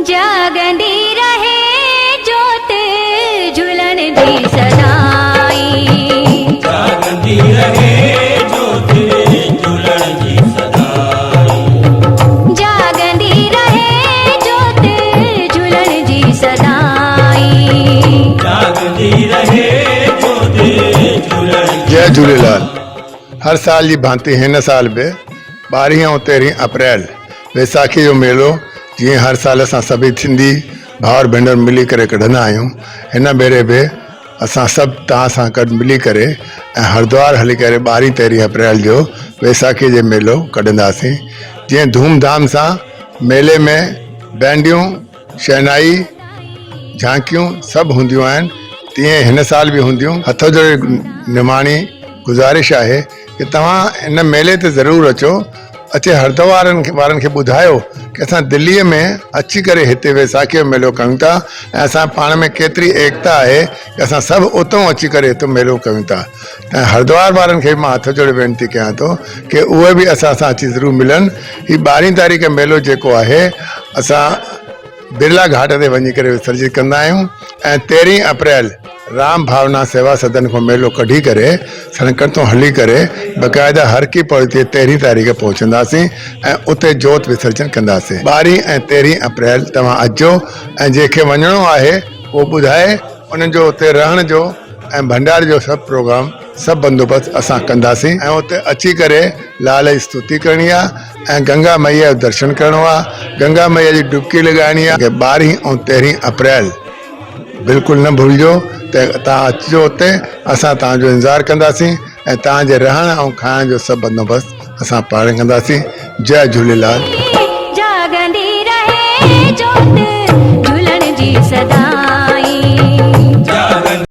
جاڳندي رهي جوت جهولڻ جي سدائين. جاڳندي رهي جوت جهولڻ جي سدائين. جاڳندي رهي جوت جهولڻ جي سدائين. جاڳندي رهي جوت جهولڻ جي. جئي جهوليلال هر سال جي ڀانتي هن سال به ٻارهين ۽ تيرهين اپريل ويساکي جو ميلو جيئن هر سال اسان سڀئي سنڌي ڀائر ڀينر ملي ڪري ڪڍندا آهيون هن ڀيري به اسان سڀ توهان سان گڏ ملي ڪري ۽ هردوار هلي ڪري ٻارهين تيرهين اپريل جو ويساکي جو ميلو ڪڍنداسين جيئن ڌوم ڌام سان ميلي ۾ بينڊيون شهنائي جهانڪيون سڀ هونديون آهن تيئن هن سال به هونديون هٿ جوڙي نماڻي گذارش آهي ڪي توهان ان ميلي تي ضرور اچو اچي هردوارن وارن کي ٻڌايو ڪي اسان دلي ۾ اچي ڪري هتي ويساکي جو ميلو ڪيون ٿا ۽ اسان پاڻ ۾ ڪيتري ايڪتا آهي ڪي اسان سڀ اتو اچي ڪري هتي ميلو ڪيون ٿا ۽ هردوار وارن کي به مان هٿ جوڙي وينتي ڪيان ٿو ڪي اهي به اسان سان اچي ضرور ملن هي ٻارهين تاريخ ميلو جيڪو آهي اسان برلا گهاٽ تي وڃي ڪري وسرجت ڪندا آهيون ۽ تيرهين اپريل رام ڀاونا سيوا سدن کان ميلو ڪڍي ڪري سڻڪن تون هلي ڪري باقاعده هر ڪي پوڙي تي تيرهين تاريخ پهچنداسين ۽ اتي جوت وسرجن ڪنداسين ٻارهين ۽ تيرهين اپريل توهان اچجو ۽ جنهن کي وڃڻو آهي اهو ٻڌائي انهن جو اتي رهڻ جو ۽ ڀنڊاري جو سڀ پروگرام سڀ بندوبست اسان ڪنداسين ۽ اتي اچي ڪري لال جي ستوتي ڪرڻي آ ۽ گنگا مئيا جو درشن ڪرڻو آ گنگا مئيا جي ڊبڪي لڳائڻي آ ٻارهين ۽ تيرهين اپريل بلڪل نه ڀلجو ته توهان اچجو اتي اسان توهان جو انتظار ڪنداسين ۽ توهان جي رهڻ ۽ کائڻ جو سڀ بندوبست اسان پاڻ ڪنداسين جئي جهوليلال.